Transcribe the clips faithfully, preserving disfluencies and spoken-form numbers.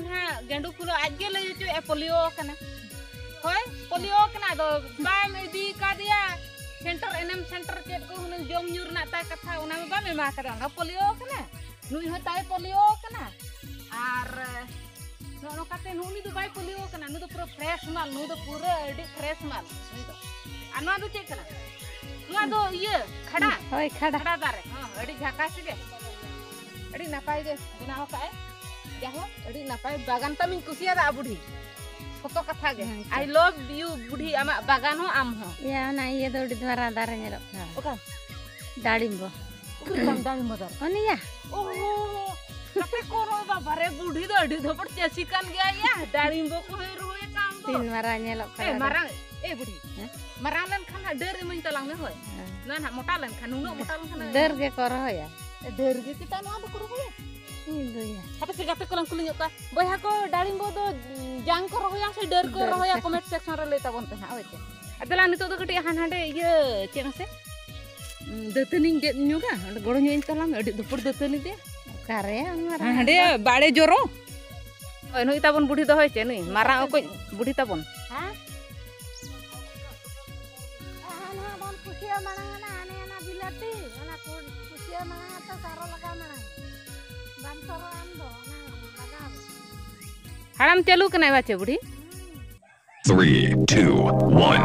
ᱱᱟᱦᱟᱜ ᱜᱮᱸᱰᱩ ᱯᱷᱩᱞᱳ ᱟᱡ ᱜᱮ ᱞᱟᱹᱭ ᱦᱚᱪᱚᱭᱮᱫᱼᱟ ᱯᱳᱞᱤᱭᱳ ᱠᱟᱱᱟ᱾ ᱦᱳᱭ, ᱯᱳᱞᱤᱭᱳ ᱠᱟᱱᱟ, ᱟᱫᱚ ᱵᱟᱢ ᱤᱫᱤ ᱠᱟᱫᱮᱭᱟ ᱥᱮᱱᱴᱟᱨ ᱮᱱᱮᱢ ᱥᱮᱱᱴᱟᱨ, ᱪᱮᱫ ᱠᱚ ᱦᱩᱱᱟᱹᱝ ᱡᱚᱢ ᱧᱩ ᱨᱮᱱᱟᱜ ᱛᱟᱭ ᱠᱟᱛᱷᱟ, ᱚᱱᱟ ᱢᱟ ᱵᱟᱢ ᱮᱢᱟ ᱠᱟᱫᱮ, ᱚᱱᱟ ᱯᱳᱞᱤᱭᱳ ᱠᱟᱱᱟ᱾ ᱱᱩᱭ ᱦᱚᱸ ᱛᱟᱭ ᱯᱳᱞᱤᱭᱳ ᱠᱟᱱᱟ᱾ ᱟᱨ ᱱᱚᱜᱼᱚ ᱱᱚᱝᱠᱟᱛᱮ ᱱᱩᱜᱼᱩ ᱱᱩᱭ ᱫᱚ ᱵᱟᱭ ᱯᱳᱞᱤᱭᱳ ᱠᱟᱱᱟ, ᱱᱩᱭ ᱫᱚ ᱯᱩᱨᱟᱹ ᱯᱷᱨᱮᱥ ᱢᱟᱞ, ᱱᱩᱭ ᱫᱚ ᱯᱩᱨᱟᱹ ᱟᱹᱰᱤ ᱯᱷᱨᱮᱥ ᱢᱟᱞ ᱱᱩᱭ ᱫᱚ᱾ ᱟᱨ ᱱᱚᱣᱟ ᱫᱚ ᱪᱮᱫ ᱠᱟᱱᱟ? ᱱᱚᱣᱟ ᱫᱚ ᱤᱭᱟᱹ, ᱠᱷᱟᱰᱟ᱾ ᱦᱳᱭ, ᱠᱷᱟᱰᱟ᱾ ᱠᱷᱟᱰᱟ ᱫᱟᱨᱮ, ᱦᱚᱸ, ᱟᱹᱰᱤ ᱡᱷᱟᱠᱟᱥ ᱜᱮ, ᱟᱹᱰᱤ ᱱᱟᱯᱟᱭ ᱜᱮ ᱵᱮᱱᱟᱣ ᱠᱟᱜᱼᱟᱭ᱾ ᱡᱟᱭᱦᱳᱠ, ᱟᱹᱰᱤ ᱱᱟᱯᱟᱭ ᱵᱟᱜᱟᱱ ᱛᱟᱢᱤᱧ ᱠᱩᱥᱤᱭᱟᱫᱟ ᱵᱩᱰᱷᱤ᱾ ᱥᱚᱛᱚ ᱠᱟᱛᱷᱟ ᱜᱮ᱾ ᱦᱮᱸ, ᱛᱚ᱾ I love you ᱵᱩᱰᱷᱤ, ᱟᱢᱟᱜ ᱵᱟᱜᱟᱱ ᱦᱚᱸ, ᱟᱢ ᱦᱚᱸ᱾ ᱭᱟ, ᱚᱱᱟ ᱤᱭᱟᱹ ᱫᱚ ᱟᱹᱰᱤ ᱫᱷᱟᱨᱟ ᱫᱟᱨᱮ ᱧᱮᱞᱚᱜ ᱠᱟᱱᱟ᱾ ᱚᱠᱟ? ᱫᱟᱲᱤᱢᱵᱚ᱾ ᱩᱠᱩᱨ ᱛᱟᱢ ᱫᱟᱲᱤᱢᱵᱚ ᱫᱟᱨᱮ? ᱚᱱᱮᱭᱟ᱾ ᱳᱦᱳ, ᱜᱟᱛᱮ ᱠᱚ ᱨᱚᱦᱚᱭ ᱵᱟᱵᱟ ᱨᱮ, ᱵᱩᱰᱷᱤ ᱫᱚ ᱟᱹᱰᱤ ᱫᱷᱚᱯᱚᱲ ᱪᱟᱹᱥᱤ ᱠᱟᱱ ᱜᱮᱭᱟ ᱭᱟ᱾ ᱫᱟᱲᱤᱢᱵᱚ ᱠᱚᱦᱚᱸᱭ ᱨᱚᱦᱚᱭ ᱟᱠᱟᱫ ᱫᱚ᱾ ᱛᱤᱱ ᱢᱟᱨᱟᱝ ᱧᱮᱞᱚᱜ ᱠᱟᱱᱟ ᱮ, ᱫᱚ᱾ ᱢᱟᱨᱟᱝ, ᱮ ᱵᱩᱰᱷᱤ᱾ ᱦᱮᱸ? ᱢᱟᱨᱟᱝ ᱞᱮᱱᱠᱷᱟᱱ ᱦᱟᱸᱜ ᱰᱟᱹᱨ ᱤᱢᱟᱹᱧ ᱛᱟᱞᱟᱝ ᱢᱮ, ᱦᱳᱭ᱾ ᱦᱮᱸ᱾ ᱱᱚᱣᱟ ᱱᱟᱦᱟᱜ ᱢᱚᱴᱟ ᱞᱮᱱᱠᱷᱟᱱ, ᱱᱩᱱᱟᱹᱜ ᱢᱚᱴᱟ ᱞᱮᱱᱠᱷᱟᱱ ᱰᱟᱹᱨ ᱜᱮᱠᱚ ᱨᱚᱦᱚᱭᱟ᱾ ᱮ, ᱰᱟᱹᱨ ᱜᱮ ᱪᱮᱛᱟᱱ ᱱᱚᱣᱟ ᱫᱚᱠᱚ ᱨᱚᱦᱚᱭᱟ᱾ ᱤᱧ ᱫᱚᱭᱟ᱾ ᱦᱟᱯᱮ ᱥᱮ ᱜᱟᱛᱮ ᱠᱚᱞᱟᱝ ᱠᱩᱞᱤ ᱧᱚᱜ ᱠᱚᱣᱟ᱾ ᱵᱚᱭᱦᱟ ᱠᱚ, ᱰᱟᱲᱤᱢᱵᱚ ᱫᱚ, ᱩᱸ, ᱡᱟᱝ ᱠᱚ ᱨᱚᱦᱚᱭᱟ ᱥᱮ ᱰᱟᱹᱨ ᱠᱚ ᱰᱟᱹᱨ ᱨᱚᱦᱚᱭᱟ? ᱠᱚ᱾ Comment section ᱨᱮ ᱞᱟᱹᱭ ᱛᱟᱵᱚᱱ ᱯᱮ ᱦᱟᱸᱜ, ᱦᱳᱭ ᱥᱮ᱾ ᱟᱨ ᱫᱮᱞᱟ ᱱᱤᱛᱚᱜ ᱫᱚ ᱠᱟᱹᱴᱤᱡ ᱦᱟᱱ ᱦᱟᱸᱰᱮ ᱤᱭᱟᱹ, ᱪᱮᱫ ᱢᱟᱥᱮ? ᱩᱸ, ᱫᱟᱹᱛᱟᱹᱱᱤᱧ ᱜᱮᱫ ᱧᱚᱜᱟ, ᱚᱸᱰᱮ ᱜᱚᱲᱚ ᱧᱚᱜ ᱤᱧ ᱛᱟᱞᱟᱝ ᱢᱮ, ᱟᱹᱰᱤ ᱫᱷᱩᱯᱩᱲ ᱫᱟᱹᱛᱟᱹᱱᱤ ᱛᱮ᱾ ᱚᱠᱟᱨᱮ ᱩᱱ ᱢᱟᱨᱟᱝ ᱦᱟᱸᱰᱮ ᱫᱚ? ᱵᱟᱲᱮ ᱡᱚᱨᱚ᱾ ᱦᱳᱭ, ᱱᱩᱭ ᱛᱟᱵᱚᱱ ᱵᱩᱰᱷᱤ ᱫᱚ, ᱦᱳᱭ ᱪᱮ, ᱱᱩᱭ ᱢᱟᱨᱟᱝ ᱚᱠᱚᱡ ᱵᱩᱰᱷᱤ ᱛᱟᱵᱚᱱ᱾ ᱦᱮᱸ? ᱟᱨ ᱦᱟᱱᱟ ᱵᱟᱢ ᱠᱩᱥᱤᱭᱟᱜ ᱢᱟᱲᱟᱝ ᱮᱱᱟ, ᱦᱟᱱᱮ ᱚᱱᱟ ᱵᱤᱞᱟᱹᱛᱤ, ᱚᱱᱟ ᱠᱚ ᱠᱩᱥᱤᱭᱟᱜ ᱢᱟᱲᱟᱝ ᱟᱨ ᱛᱚ ᱥᱟᱨᱚ ᱞᱟᱜᱟᱣ ᱢᱟᱲᱟᱝ᱾ ᱵᱟᱢ ᱥᱟᱨᱚ ᱟᱢ ᱫᱚ, ᱚᱱᱟ ᱞᱟᱜᱟᱣ ᱢᱮ᱾ ᱦᱟᱲᱟᱢ ᱪᱟᱹᱞᱩ ᱠᱟᱱᱟᱭ ᱵᱟᱪᱮ ᱵᱩᱰᱷᱤ? ᱦᱩᱸ᱾ Three, two, one.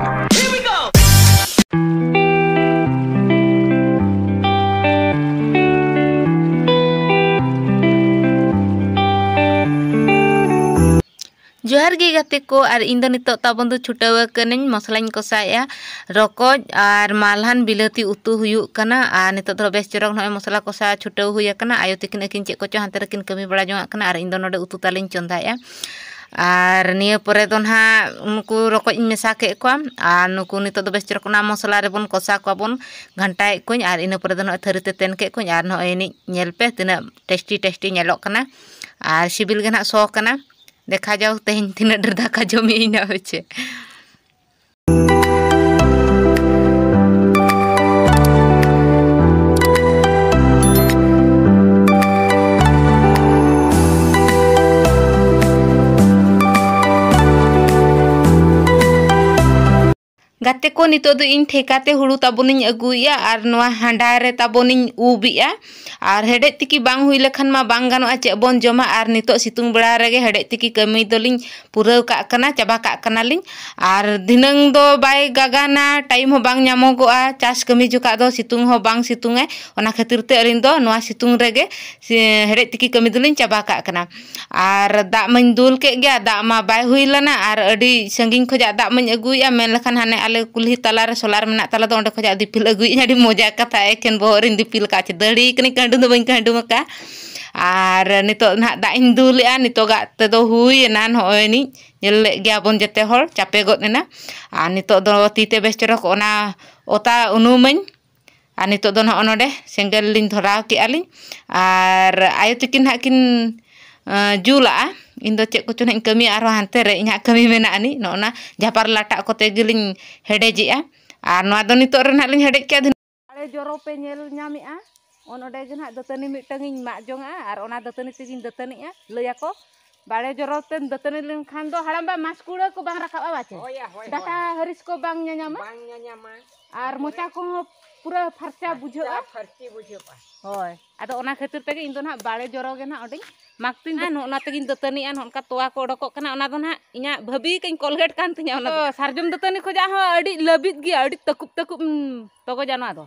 ᱡᱚᱦᱟᱨ ᱜᱮ ᱜᱟᱛᱮ ᱠᱚ, ᱟᱨ ᱤᱧ ᱫᱚ ᱱᱤᱛᱚᱜ ᱛᱟᱵᱚᱱ ᱫᱚ ᱪᱷᱩᱴᱟᱹᱣ ᱟᱠᱟᱱᱟᱹᱧ ᱢᱚᱥᱞᱟᱧ ᱠᱚᱥᱟᱭᱮᱜᱼᱟ᱾ ᱨᱚᱠᱚᱡ ᱟᱨ ᱢᱟᱞᱦᱟᱱ ᱵᱤᱞᱟᱹᱛᱤ ᱩᱛᱩ ᱦᱩᱭᱩᱜ ᱠᱟᱱᱟ, ᱟᱨ ᱱᱤᱛᱚᱜ ᱫᱚ ᱵᱮᱥ ᱪᱚᱨᱚᱠ ᱱᱚᱜᱼᱚᱭ ᱢᱚᱥᱞᱟ ᱠᱚᱥᱟ ᱪᱷᱩᱴᱟᱹᱣ ᱦᱩᱭ ᱟᱠᱟᱱᱟ᱾ ᱟᱭᱳ ᱛᱤᱠᱤᱱ ᱟᱹᱠᱤᱱ ᱪᱮᱫ ᱠᱚᱪᱚ ᱦᱟᱱᱛᱮ ᱨᱮᱠᱤᱱ ᱠᱟᱹᱢᱤ ᱵᱟᱲᱟ ᱡᱚᱝᱟᱜ ᱠᱟᱱᱟ, ᱟᱨ ᱤᱧ ᱫᱚ ᱱᱚᱰᱮ ᱩᱛᱩ ᱛᱟᱞᱮᱧ ᱪᱚᱸᱫᱟᱭᱮᱜᱼᱟ᱾ ᱟᱨ ᱱᱤᱭᱟᱹ ᱯᱚᱨᱮ ᱫᱚ ᱱᱟᱦᱟᱜ ᱱᱩᱠᱩ ᱨᱚᱠᱚᱡ ᱤᱧ ᱢᱮᱥᱟ ᱠᱮᱫ ᱠᱚᱣᱟ, ᱟᱨ ᱱᱩᱠᱩ ᱱᱤᱛᱚᱜ ᱫᱚ ᱵᱮᱥ ᱪᱚᱨᱚᱠ ᱚᱱᱟ ᱢᱚᱥᱞᱟ ᱨᱮᱵᱚᱱ ᱠᱚᱥᱟ ᱠᱚᱣᱟ ᱵᱚᱱ, ᱜᱷᱟᱱᱴᱟᱭᱮᱫ ᱠᱚᱣᱟᱧ, ᱟᱨ ᱤᱱᱟᱹ ᱯᱚᱨᱮ ᱫᱚ ᱱᱚᱜᱼᱚᱭ ᱛᱷᱟᱹᱨᱤ ᱛᱮ ᱛᱮᱱ ᱠᱮᱫ ᱠᱚᱣᱟᱧ, ᱟᱨ ᱱᱚᱜᱼᱚᱭ ᱱᱤᱡ ᱧᱮᱞ ᱯᱮ ᱛᱤᱱᱟᱹᱜ ᱴᱮᱥᱴᱤ ᱴᱮᱥᱴᱤ ᱧᱮᱞᱚᱜ ᱠᱟᱱᱟ, ᱟᱨ ᱥᱤᱵᱤᱞ ᱜᱮ ᱱᱟᱦᱟᱜ ᱥᱚ ᱠᱟᱱᱟ᱾ ᱫᱮᱠᱷᱟ ᱡᱟᱣ ᱛᱮᱦᱮᱧ ᱛᱤᱱᱟᱹᱜ ᱰᱷᱮᱨ ᱫᱟᱠᱟ ᱡᱚᱢ ᱤᱧ ᱱᱟᱦᱟᱜ ᱦᱳᱭ ᱪᱮ᱾ ᱠᱚ, ᱱᱤᱛᱚᱜ ᱫᱚ ᱤᱧ ᱴᱷᱮᱠᱟ ᱛᱮ ᱦᱩᱲᱩ ᱛᱟᱵᱚᱱᱤᱧ ᱟᱹᱜᱩᱭᱮᱫᱼᱟ ᱟᱨ ᱱᱚᱣᱟ ᱦᱟᱸᱰᱟ ᱨᱮ ᱛᱟᱵᱚᱱᱤᱧ ᱩᱵᱮᱜᱼᱟ᱾ ᱟᱨ ᱦᱮᱰᱮᱡ ᱛᱤᱠᱤ ᱵᱟᱝ ᱦᱩᱭ ᱞᱮᱠᱷᱟᱱ ᱢᱟ ᱵᱟᱝ ᱜᱟᱱᱚᱜᱼᱟ, ᱪᱮᱫ ᱵᱚᱱ ᱡᱚᱢᱟ? ᱟᱨ ᱱᱤᱛᱚᱜ ᱥᱤᱛᱩᱝ ᱵᱮᱲᱟ ᱨᱮᱜᱮ ᱦᱮᱰᱮᱡ ᱛᱤᱠᱤ ᱠᱟᱹᱢᱤ ᱫᱚᱞᱤᱧ ᱯᱩᱨᱟᱹᱣ ᱠᱟᱜ ᱠᱟᱱᱟ, ᱪᱟᱵᱟ ᱠᱟᱜ ᱠᱟᱱᱟᱞᱤᱧ᱾ ᱟᱨ ᱫᱷᱤᱱᱟᱹᱝ ᱫᱚ ᱵᱟᱭ ᱜᱟᱜᱟᱱᱟ, ᱴᱟᱭᱤᱢ ᱦᱚᱸ ᱵᱟᱝ ᱧᱟᱢᱚᱜᱚᱜᱼᱟ, ᱪᱟᱥ ᱠᱟᱹᱢᱤ ᱡᱚᱠᱷᱟᱜ ᱫᱚ ᱥᱤᱛᱩᱝ ᱦᱚᱸ ᱵᱟᱝ ᱥᱤᱛᱩᱝᱟᱭ, ᱚᱱᱟ ᱠᱷᱟᱹᱛᱤᱨ ᱛᱮ ᱟᱹᱞᱤᱧ ᱫᱚ ᱱᱚᱣᱟ ᱥᱤᱛᱩᱝ ᱨᱮᱜᱮ ᱥᱮ ᱦᱮᱰᱮᱡ ᱛᱤᱠᱤ ᱠᱟᱹᱢᱤ ᱫᱚᱞᱤᱧ ᱪᱟᱵᱟ ᱠᱟᱜ ᱠᱟᱱᱟ᱾ ᱟᱨ ᱫᱟᱜ ᱢᱟᱹᱧ ᱫᱩᱞ ᱠᱮᱫ ᱜᱮᱭᱟ, ᱫᱟᱜ ᱢᱟ ᱵᱟᱭ ᱦᱩᱭ ᱞᱮᱱᱟ, ᱟᱨ ᱟᱹᱰᱤ ᱥᱟᱺᱜᱤᱧ ᱠᱷᱚᱱᱟᱜ ᱫᱟᱜ ᱢᱟᱹᱧ ᱟᱹᱜᱩᱭᱮᱫᱼᱟ, ᱢᱮᱱ ᱞᱮᱠᱷᱟᱱ ᱦᱟᱱᱮ ᱟᱞᱮ ᱠᱩᱞᱦᱤ ᱛᱟᱞᱟᱨᱮ ᱥᱳᱞᱟᱨ ᱢᱮᱱᱟᱜ ᱛᱟᱞᱮ ᱫᱚ, ᱚᱸᱰᱮ ᱠᱷᱚᱱᱟᱜ ᱫᱤᱯᱤᱞ ᱟᱹᱜᱩᱭᱮᱫᱼᱟᱹᱧ᱾ ᱟᱹᱰᱤ ᱢᱚᱡᱟ ᱠᱟᱛᱷᱟ, ᱮᱠᱷᱮᱱ ᱵᱚᱦᱚᱜ ᱨᱤᱧ ᱫᱤᱯᱤᱞ ᱟᱠᱟᱫ ᱪᱮ ᱫᱟᱹᱲᱤ ᱠᱟᱹᱱᱟᱹᱧ, ᱠᱟᱹᱰᱩ ᱫᱚ ᱵᱟᱹᱧ ᱠᱟᱹᱰᱩ ᱟᱠᱟᱫᱼᱟ᱾ ᱟᱨ ᱱᱤᱛᱚᱜ ᱱᱟᱦᱟᱜ ᱫᱟᱜ ᱤᱧ ᱫᱩᱞᱮᱜᱼᱟ, ᱱᱤᱛᱚᱜᱟᱜ ᱛᱮᱫᱚ ᱦᱩᱭᱮᱱᱟ, ᱱᱚᱜᱼᱚᱭ ᱱᱤᱡ ᱧᱮᱞ ᱞᱮᱫ ᱜᱮᱭᱟ ᱵᱚᱱ ᱡᱮᱛᱮ ᱦᱚᱲ, ᱪᱟᱯᱮ ᱜᱚᱫ ᱮᱱᱟ᱾ ᱟᱨ ᱱᱤᱛᱚᱜ ᱫᱚ ᱛᱤ ᱛᱮ ᱵᱮᱥ ᱪᱚᱨᱚᱠ ᱚᱱᱟ ᱚᱛᱟ ᱩᱱᱩᱢᱟᱹᱧ᱾ ᱟᱨ ᱱᱤᱛᱚᱜ ᱫᱚ ᱱᱚᱜᱼᱚ ᱱᱚᱰᱮ ᱥᱮᱸᱜᱮᱞ ᱞᱤᱧ ᱫᱷᱚᱨᱟᱣ ᱠᱮᱜᱼᱟ ᱞᱤᱧ᱾ ᱟᱨ ᱟᱭᱳ ᱛᱟᱹᱠᱤᱱ ᱦᱟᱸᱜ ᱠᱤᱱ, ᱟᱸ, ᱡᱩᱞᱟᱜᱼᱟ᱾ ᱤᱧ ᱫᱚ ᱪᱮᱫ ᱠᱚᱪᱚ ᱱᱟᱦᱟᱜ ᱤᱧ ᱠᱟᱹᱢᱤᱭᱟ, ᱟᱨᱦᱚᱸ ᱦᱟᱱᱛᱮ ᱨᱮ ᱤᱧ ᱦᱟᱸᱜ ᱠᱟᱹᱢᱤ ᱢᱮᱱᱟᱜ ᱟᱹᱱᱤᱡ᱾ ᱱᱚᱜᱼᱚ ᱱᱟ ᱡᱷᱟᱯᱟᱨ ᱞᱟᱴᱟᱜ ᱠᱚᱛᱮ ᱜᱮᱞᱤᱧ ᱦᱮᱰᱮᱡᱮᱜᱼᱟ᱾ ᱟᱨ ᱱᱚᱣᱟ ᱫᱚ ᱱᱤᱛᱚᱜ ᱨᱮ ᱱᱟᱦᱟᱜ ᱞᱤᱧ ᱦᱮᱰᱮᱡ ᱠᱮᱜᱼᱟ᱾ ᱵᱟᱲᱮ ᱡᱚᱨᱚ ᱯᱮ ᱧᱮᱞ ᱧᱟᱢᱮᱜᱼᱟ, ᱚᱱ ᱚᱸᱰᱮ ᱜᱮ ᱱᱟᱦᱟᱜ ᱫᱟᱹᱛᱟᱹᱱᱤ ᱢᱤᱫᱴᱟᱝ ᱤᱧ ᱢᱟᱜ ᱡᱚᱝᱟᱜᱼᱟ ᱟᱨ ᱚᱱᱟ ᱫᱟᱹᱛᱟᱹᱱᱤ ᱛᱮᱜᱤᱧ ᱫᱟᱹᱛᱟᱹᱱᱤᱜᱼᱟ᱾ ᱞᱟᱹᱭᱟᱠᱚ, ᱵᱟᱲᱮ ᱡᱚᱨᱚ ᱛᱮᱢ ᱫᱟᱹᱛᱟᱹᱱᱤ ᱞᱮᱱᱠᱷᱟᱱ ᱫᱚ ᱦᱟᱲᱟᱢᱵᱟ ᱢᱟᱥ ᱠᱩᱲᱟᱹ ᱠᱚ ᱵᱟᱝ ᱨᱟᱠᱟᱵᱼᱟ, ᱵᱟᱪᱮ? ᱦᱳᱭ, ᱦᱳᱭ, ᱰᱟᱴᱟ ᱦᱳᱭ᱾ ᱦᱟᱹᱨᱤᱥ ᱠᱚ ᱵᱟᱝ ᱧᱟᱧᱟᱢᱟ᱾ ᱵᱟᱝ ᱧᱟᱧᱟᱢᱟ᱾ ᱟᱨ ᱢᱚᱪᱟ ᱠᱚᱦᱚᱸ ᱯᱩᱨᱟᱹ ᱯᱷᱟᱨᱪᱟ ᱯᱷᱟᱨᱪᱟ ᱵᱩᱡᱷᱟᱹᱜᱼᱟ᱾ ᱯᱷᱟᱹᱨᱪᱤ ᱵᱩᱡᱷᱟᱹᱜᱼᱟ᱾ ᱦᱳᱭ, ᱟᱫᱚ ᱚᱱᱟ ᱠᱷᱟᱹᱛᱤᱨ ᱛᱮᱜᱮ ᱤᱧ ᱫᱚ ᱱᱟᱦᱟᱜ ᱵᱟᱲᱮ ᱡᱚᱨᱚ ᱜᱮ ᱱᱟᱦᱟᱜ ᱚᱸᱰᱮᱧ ᱢᱟᱜᱽ ᱛᱤᱧ᱾ ᱟᱨ ᱱᱚᱜᱼᱚ ᱱᱟ ᱛᱮᱜᱤᱧ ᱫᱟᱹᱛᱟᱹᱱᱤᱜᱼᱟ, ᱱᱚᱜᱼᱚ ᱱᱚᱝᱠᱟ ᱛᱚᱣᱟ ᱠᱚ ᱚᱰᱚᱠᱚᱜ ᱠᱟᱱᱟ, ᱚᱱᱟ ᱫᱚ ᱱᱟᱦᱟᱜ ᱤᱧᱟᱹᱜ ᱵᱷᱟᱹᱵᱤ ᱠᱟᱹᱧ ᱠᱚᱞᱜᱮᱴ ᱠᱟᱱ ᱛᱤᱧᱟᱹ᱾ ᱚᱱᱟ ᱫᱚ ᱥᱟᱨᱡᱚᱢ ᱫᱟᱹᱛᱟᱹᱱᱤ ᱠᱷᱚᱡᱟᱜ ᱦᱚᱸ ᱟᱹᱰᱤ ᱞᱟᱹᱵᱤᱫ ᱜᱮᱭᱟ, ᱟᱹᱰᱤ ᱛᱟᱹᱠᱩᱵ ᱛᱟᱹᱠᱩᱵ, ᱩᱸ, ᱛᱚᱜᱚᱡᱟ ᱱᱚᱣᱟ ᱫᱚ᱾